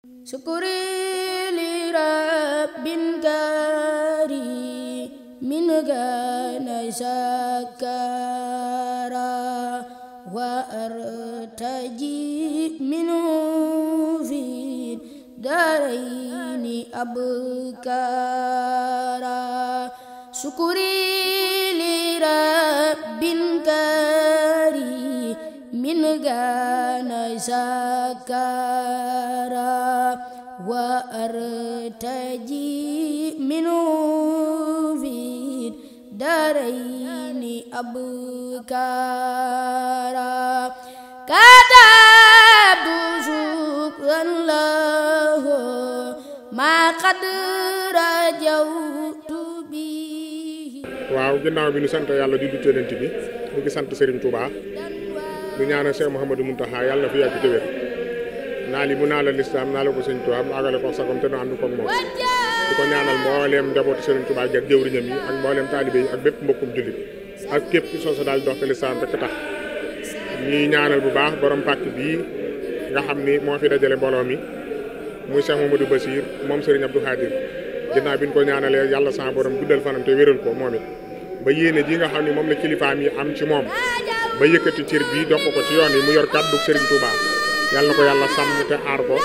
شكري لرب كريم من كان شكرا وأرتجي منه في دارين أبكارا شكري لرب كريم من كان شكرا وأرتجي منه في دارين أبكارا كتبت شكرا له ما قد رجوت به. waaw ginnaaw bi ñu sant yàlla di du tënant bi ñu ngi sant Serigne Touba ñu ñaanal Cheikh Mouhamadou Mountakha yàlla na fi yàgg te wér naa li mu naa la lislaam naa la ko Serigne Touba mu àggale ko sagom te nu ànd ko moom di ko ñaanal mbooleem njabootu Serigne Touba ak jëwriñam yi ak mbooleem taalibe yi ak bépp mbokkum jullit ak képp ki soosa daal dox te lislaam rek tax ñuy ñaanal bu baax borom pàkk bii nga xam ni moo fi dajale mbooloo mi muy Cheikh Mamadou Bassir moom Serigne Abdou Khadir ginnaaw bi ñu ko ñaanalee yàlla sa borom guddal fanam te wéral ko moom it ba yéene ji nga xam ne moom la kilifaam yi am ci moom ba yëkkati cër bii dox ko ci yoon yi mu yor kàddu Serigne Touba yàlla na ko yàlla sàmm te aar ko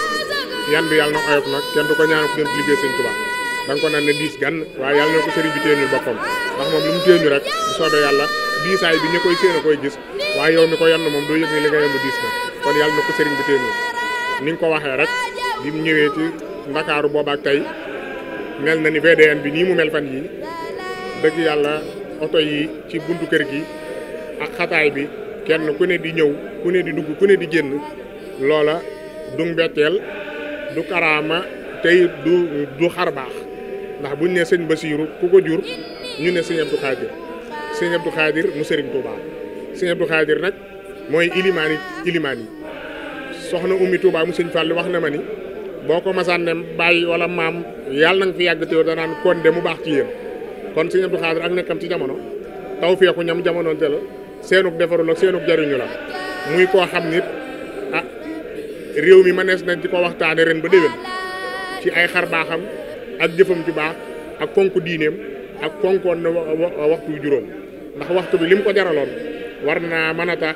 yan bi yàlla na oyof nag kenn du ko ñaanal ko dem ci liggéey Serigne Touba da nga ko naan ne diis gan waaye yàlla na ko Serigne bi téeñul boppam ndax moom lu mu téeñu rek bu soobee yàlla diisaay bi ñi koy séen a koy gis waaye yow mi ko yann moom doo yëg ne li nga yann diis na kon yàlla na ko Serigne bi téeñul ni nga ko waxee rek bi mu ñëwee ci Ndakaaru boobaak tey mel na ni VDN bi nii mu mel fan yi dëgg yàlla oto yi ci buntu kër gi ak xataay bi kenn ku ne di ñëw ku ne di dugg ku ne di génn loola du mbetteel du karaama tey du xar baax ndax buñ ne sëñ Basiiru ku ko jur ñu ne sëñ Abdou Khadir mu Serigne Touba sëñ Abdou Khadir nag mooy ilimaan yi soxna Ummi Touba mu sëñ Fall wax na ma ni boo ko masaan ne bàyyi wala maam yàlla na nga fi yàgg te danaan kon de mu baax ci yéen kon sëñ Abdou Khadir ak nekkam ci jamono taw feexu ñam jamonoonte la seenug defaru la seenug jariñu la muy koo xam nit réew mi mënees nañ ci ko waxtaane ren ba déwén ci ay xar baaxam ak jëfam ju baax ak fonk diineem ak fonkoon na waxtu juróom ndax waxtu bi lim ko jaraloon war naa mën a tax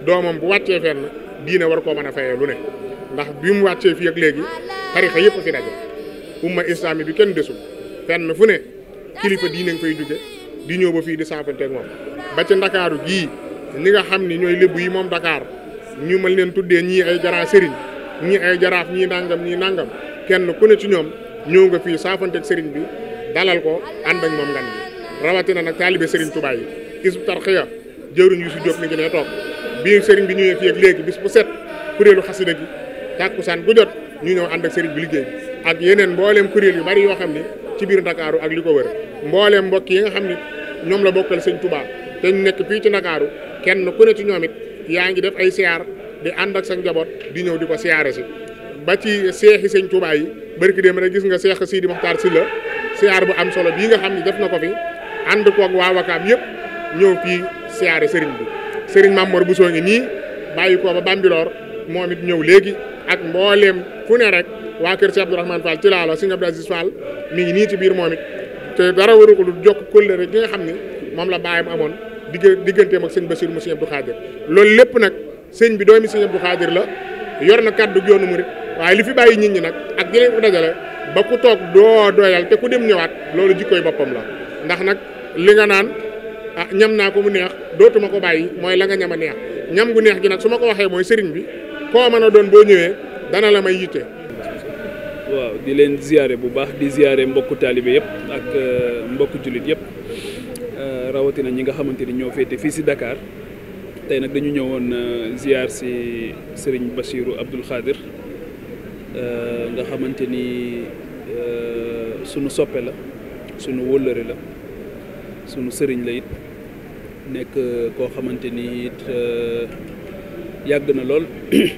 doomam bu wàccee fenn diine war koo mën a fayee lu ne ndax bi mu wàccee fii ak léegi tarixa yëpp fi daje umma islami bi kenn desul fenn fu ne kilifa diine nga fay jóge di ñëw ba fii di saafanteeg moom ba ci ndakaaru gii ñi nga xam ni ñooy lébu yi moom Dakar ñu mën leen tuddee ñii ay grand sëriñ ñii ay jaraaf ñii nangam kenn ku ne ci ñoom ñëw nga fii saafanteeg sëriñ bi dalal ko ànd ak moom ngan bi rawatina nag taalibe sëriñ Touba yi Hizbut Tarqiyyah jëwriñ yu si jóob mi ngi ne toog bii sëriñ bi ñëwee fii ak léegi bis bu set kuréelu xasida gi tàkkusaan gu jot ñu ñëw ànd ak sëriñ bi liggéey ak yeneen mbooleem kuréel yu bari yoo xam ni ci biir Ndakaaru ak li ko wër mbooleem mbokk yi nga xam ni ñoom la bokkal sëñ Touba te ñu nekk fii ci Ndakaaru kenn ku ne ci ñoom it yaa ngi def ay siyaar di ànd ak sa njaboot di ñëw di ko siyaare si ba ci seexi sëñ Touba yi barki dem rek gis nga seex Sidi Mokhtar Sylla siyaar bu am solo bii nga xam ni def na ko fi ànd koog waa Wakaam yëpp ñëw fii siyaare sëriñ bi sëriñ Mamor Bousso ngi nii bàyyi ko ba Bambilor moom it ñëw léegi ak mbooleem fu ne rek waa kër Cheikh Abdourahmane Fall ci laalo sëñ Abdou Aziz Fall mi ngi nii ci biir moom it te dara waru ko du jokk kóllëre gi nga xam ni moom la baayam amoon digganteem ak sëñ Bassirou mu sëñ Abdou Khadir loolu lépp nag sëñ bi doomi sëñ Abdou Khadir la yor na kaddu yoonu murit waaye li fi bàyyi nit ñi nag ak yeneen ko dajale ba ku toog doo doyal te ku dem ñëwaat loolu jikkoy boppam la ndax nag li nga naan ñam naa ko mu neex dootuma ko bàyyi mooy la nga ñam a neex ñam gu neex gi nag su ma ko waxee mooy sëriñ bi koo mën a doon boo ñëwee dana la may yitte. waaw di leen ziyaare bu baax di ziyaare mbokku taalibe yëpp ak mbokku jullit yëpp rawatina ñi nga xamante ni ñoo féete fii si Dakar tey nag dañu ñëwoon ziyaar si Serigne Bassirou Abdou Khadir nga xamante ni sunu soppe la sunu wóllëre la sunu sëriñ la it nekk koo xamante ni it yàgg na lool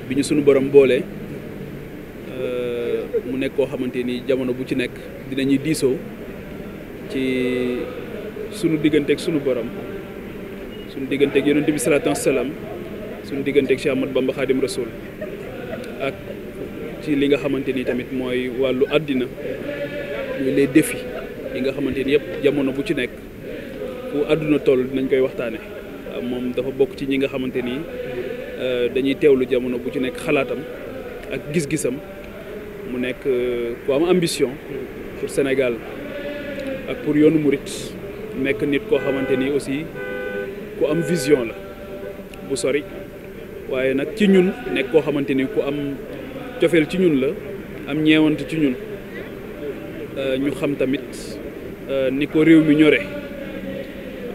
bi ñu sunu borom boole mu nekk koo xamante ni jamono bu ci nekk dinañuy diisoo ci sunu digganteeg sunu borom sunu digganteeg yonent bi salaatu wasalaam sunu digganteeg Cheikh Ahmadou Bamba Khadim Rasoul ak ci li nga xamante ni tamit mooy wàllu àddina muy les défis yi nga xamante ni yëpp jamono bu ci nekk fu àdduna toll dinañ koy waxtaane moom dafa bokk ci ñi nga xamante ni dañuy teewlu jamono bu ci nekk xalaatam ak gis-gisam mu nekk ku am ambition pour Sénégal ak pour yoonu murit nekk nit koo xamante ni aussi ku am vision la bu sori waaye nag ci ñun nekk koo xamante ni ku am cofeel ci ñun la am ñeewant ci ñun ñu xam tamit ni ko réew mi ñore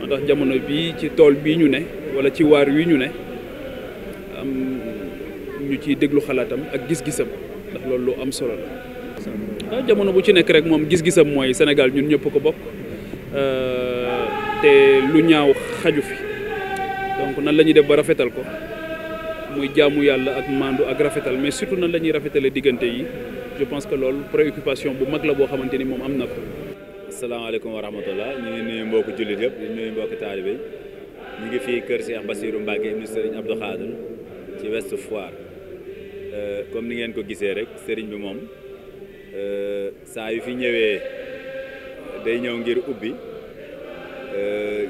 ndax jamono bii ci tool bii ñu ne wala ci waar wi ñu ne am ñu ciy déglu xalaatam ak gis-gisam ndax loolu lu am solo la jamono bu ci nekk rek moom gis-gisam mooy Sénégal ñun ñëpp ko bokk te lu ñaaw xaju fi donc nan la ñuy def ba rafetal ko muy jaamu yàlla ak maandu ak rafetal mais surtout nan la ñuy rafetale diggante yi je pense que loolu préoccupation bu mag la boo xamante ni moom am na ko. asalaamaaleykum wa rahmatullah ñu ngi nuyu mbokku jullit yëpp di nuyu mbokki taalibe yi ñu ngi fii kër Cheikh Bassirou Mbacké ibn Serigne Abdou Khadr ci Ouest Foire comme ni ngeen ko gisee rek Serigne bi moom saa yu fi ñëwee day ñëw ngir ubbi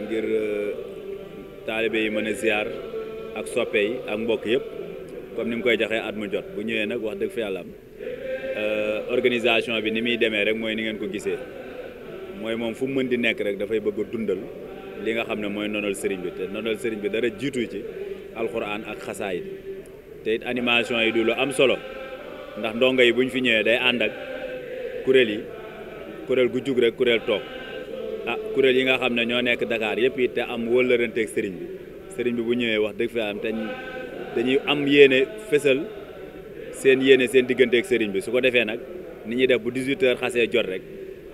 ngir taalibe yi mën a ziar ak soppe yi ak mbokk yëpp comme ni mu koy joxee at mu jot bu ñëwee nag wax dëgg fa yàlla am organisation bi ni muy demee rek mooy ni ngeen ko gisee mooy moom fu mu mën di nekk rek dafay bëgg a dundal li nga xam ne mooy nonal sëriñ bi te nonal sëriñ bi dara jiitu ci alxuraan ak xasaayid te it animation yi du lu am solo ndax ndongo yi bu ñu fi ñëwee day ànd ak kuréel yi kuréel gu jug rek kuréel toog kuréel yi nga xam ne ñoo nekk Dakar yëpp it te am wëllëranteeg sëriñ bi bu ñëwee wax dëgg fa am te dañuy am yéene fësal seen yéene seen digganteeg sëriñ bi su ko defee nag ni ñuy def bu 18h xasee jot rek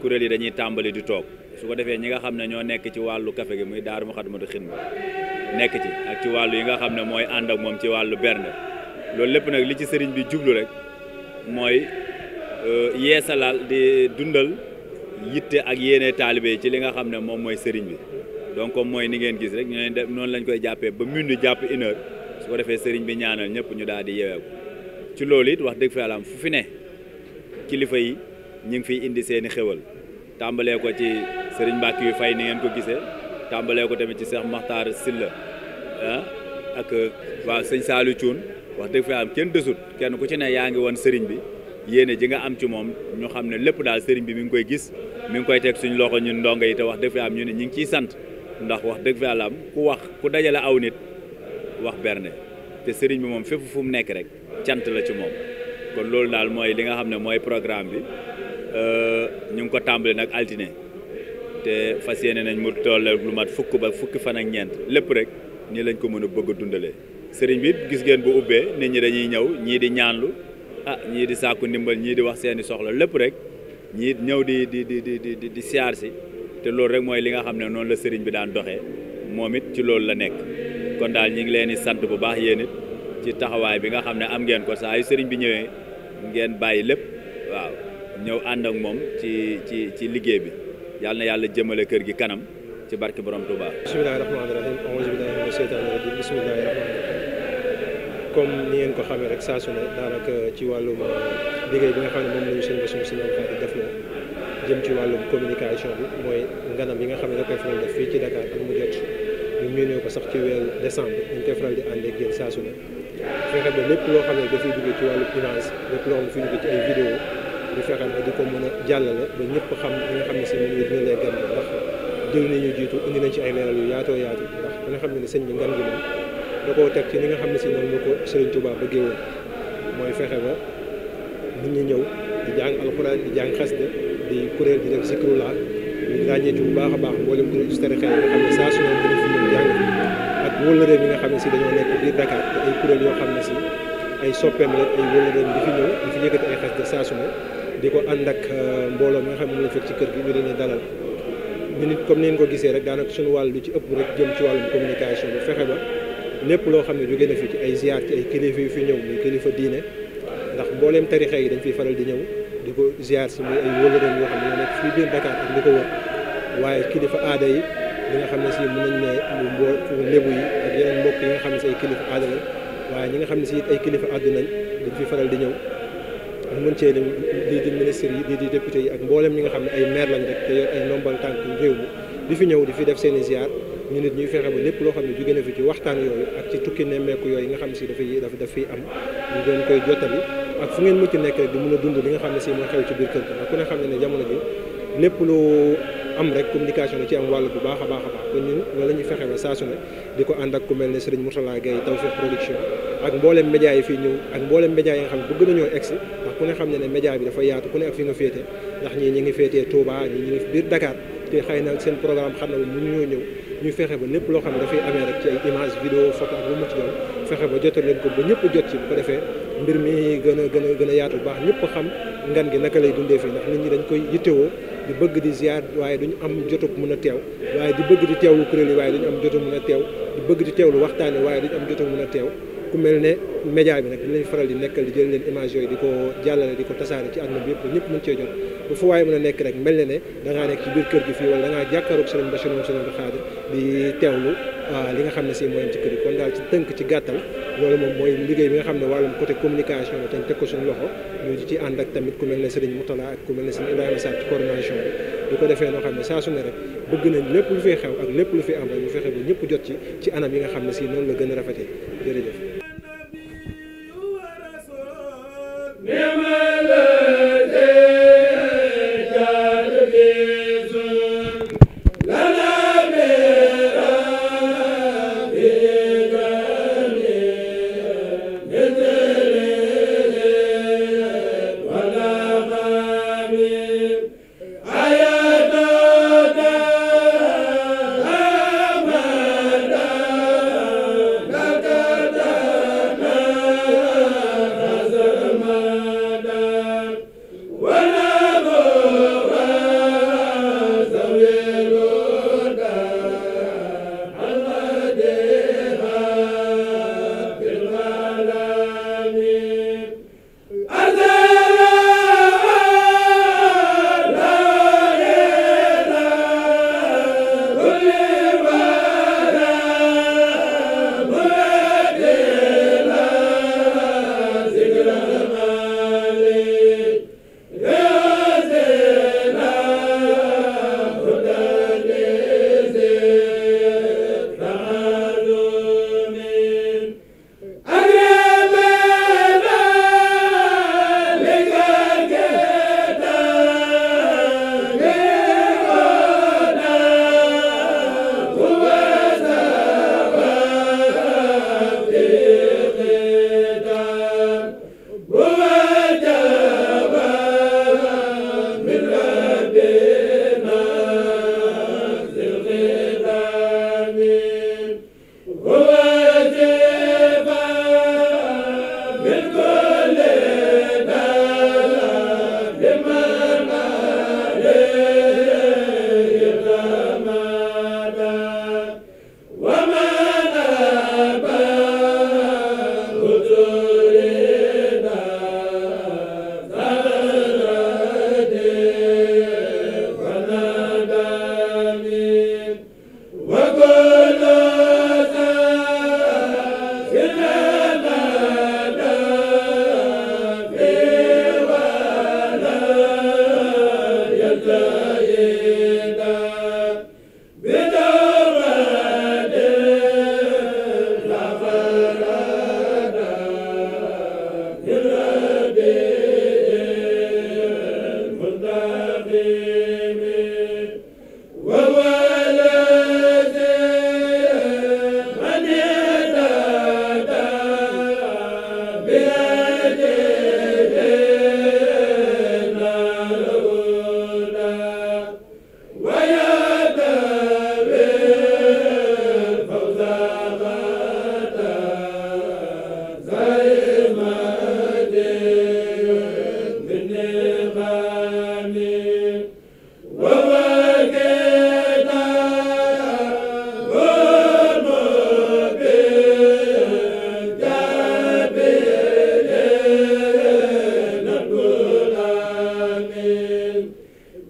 kuréel yi dañuy tàmbali di toog su ko defee ñi nga xam ne ñoo nekk ci wàllu café gi muy Daaru Muxaddamatul Xidma nekk ci ak ci wàllu yi nga xam ne mooy ànd ak moom ci wàllu bernde loolu lépp nag li ci sëriñ bi jublu rek mooy yeesalal di dundal yitte ak yéene taalibe yi ci li nga xam ne moom mooy sëriñ bi donc comme mooy ni ngeen gis rek ñu def noonu lañ koy jàppee ba minuit jàpp 1h su ko defee sëriñ bi ñaanal ñëpp ñu daal di yeewee ko ci loolu it wax dëgg fa yàlla fu fi ne kilifa yi ñu ngi fiy indi seeni xéwal tàmbalee ko ci sëriñ Mbàkke yu fay ni ngeen ko gisee tàmbalee ko tamit ci Cheikh Makhtar Silla ak waaw sëñ Saliou Thioune wax dëgg fa yàlla kenn desut kenn ku ci ne yaa ngi woon sëriñ bi yéene ji nga am ci moom ñu xam ne lépp daal sëriñ bi mi ngi koy gis mi ngi koy teg suñ loxo ñun ndongo yi te wax dëgg fa yàlla ñu ne ñu ngi ciy sant ndax wax dëgg fa yàlla am ku dajale aw nit wax berne te sëriñ bi moom fépp fu mu nekk rek cant la ci moom kon loolu daal mooy li nga xam ne mooy programme bi ñu ngi ko tàmbali nag altine te fas yéene nañ mu toll lu mat fukki fan ak ñeent lépp rek nii lañ ko mën a bëgg a dundalee sëriñ bi gis ngeen bu ubbee nit ñi dañuy ñëw ñii di ñaanlu ñii di sàkku ndimbal ñii di wax seeni soxla lépp rek ñii ñëw di siyaar si te loolu rek mooy li nga xam ne noonu la sëriñ bi daan doxee moom it ci loolu la nekk kon daal ñu ngi leen di sant bu baax yéen it ci taxawaay bi nga xam ne am ngeen ko saa yu sëriñ bi ñëwee ngeen bàyyi lépp waaw ñëw ànd ak moom ci liggéey bi yàlla na yàlla jëmale kër gi kanam ci barke borom Touba. bismillahi rahmaani rahim auzu billahi mina sheytaani rajim bismillahi rahmaani rahim comme ni ngeen ko xamee rek saa su ne daanaka ci wàllum liggéey bi nga xam ne moom lañu sëñ Bassirou Sy Abdou def na jëm ci wàllum communication bi mooy nganam yi nga xam ne da koy faral def fii ci Dakar ak mu jot ñu miinee ko sax ci weeru décembre dañ koy faral di ànd ak yéen saa su ne fexe ba lépp loo xam ne dafay duggee ci wàllu image lépp loo xam ne fi duggee ci ay vidéo ñu fexe ba di ko mën a jàllale ba ñëpp xam li nga xam ne si moom la dina lee gan ndax jël nañu jiitu indi nañ ci ay leeral yu yaatoo yaatu ndax da nga xam ne sëñ bi ngan gi moom da koo teg ci li nga xam ne si noonu la ko Serigne Touba bëggee woon mooy fexe ba nit ñi ñëw di jàng alxuraan di jàng xasida di kuréel di def zikrullah ñu ràññee ci bu baax a baax mboolem kuréel ci tarixa yi nga xam ne saa su ne dina fi ñëw jàng ak wëllëreem yi nga xam ne si dañoo nekk biir Dakar te ay kuréel yoo xam ne si ay soppeem la ay wëllëreem di fi ñëw di fi yëkkati ay xasida saa su ne di ko ànd ak mbooloo mi nga xam ne moom la fekk ci kër gi ñu leen dalal ñu nit comme ni ngeen ko gisee rek daanaka suñu wàll lu ci ëpp rek jëm ci wàllum communication bi fexe ba lépp loo xam ne jóge na fi ci ay ziar ci ay kilifa yu fi ñëw muy kilifa diine ndax mbooleem tarixa yi dañ fiy faral di ñëw di ko ziar si muy ay wëllëreem yoo xam ne ñoo nekk fii biir Dakar ak li ko wër waaye kilifa aada yi li nga xam ne si mën nañ ne mu lébu yi ak yeneen mbokk yi nga xam ne si ay kilifa aada lañ waaye ñi nga xam ne si it ay kilifa àddu nañ dañ fiy faral di ñëw mën cee dem di ministre yi di député yi ak mboolem ñi nga xam ne ay maire lañ rek te yor ay nombal tànk réew mi di fi ñëw di fi def seen i ziar ñu nit ñuy fexe ba lépp loo xam ne jóge na fi ci waxtaan yooyu ak ci tukki nemmeeku yooyu nga xam ne si daf fiy am ñu doon koy jottali ak fu ngeen mucc nekk rek di mën a dund li nga xam ne si mooy xew ci biir kër gi ndax ku ne xam ne jamono ji lépp lu am rek communication la ci am wàll bu baax a baax kon ñun loolu la ñuy fexe ba saa su ne di ko ànd ak ku mel ne Serigne Mourtala Gaye Tawfekh Production ak mboolem média yi fii ñëw ak mboolem média yi nga xam ne bëgg nañoo egsi ndax ku ne xam ne média bi dafa yaatu ku ne ak fi nga féete ndax ñii ñi ngi féetee Touba ñii ñi ngi biir Dakar te xëy na seen programme xam na ba mënuñoo ñëw ñu fexe ba lépp loo xam ne dafay amee rek ci ay image vidéo photo ak lu mu ci doon fexe ba jotal leen ko ba ñëpp jot ci bu ko defee mbir mi gën a yaatu bu baax ñëpp xam ngan gi naka lay dundee fii ndax nit ñi dañ koy yittewoo di bëgg di ziar waaye duñu am jotug mën a teew waaye di bëgg di teewlu kuréel yi waaye duñu am jotug mën a teew di bëgg di teewlu waxtaan yi waaye duñu am jotug mën a teew ku mel ne média bi nag di leen faral di nekkal di jël leen image yooyu di ko jàllale di ko tasaare ci àdduna bi yëpp ñëpp mën cee jot bu fa waaye mën a nekk rek mel ne da ngaa nekk ci biir kër gi fii wala da ngaa jàkkaaroog Serigne Bachir moom Serigne Khadir di teewlu li nga xam ne si mooy am ci kër gi kon daal ci tënk ci gàttal loolu moom mooy liggéey bi nga xam ne wàllum côté communication la te teg ko suñu loxo ñu ci ànd ak tamit ku mel ne Serigne Moutala ak ku mel ne Serigne Ibrahima Sarr ci coordination bi di ko defee noo xam ne saa su ne rek bëgg nañ lépp lu fiy xew ak lépp lu fi am rek ñu fexe ba ñëpp jot ci anam yi nga xam ne si noonu la gën a rafetee jërëjëf.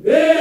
Be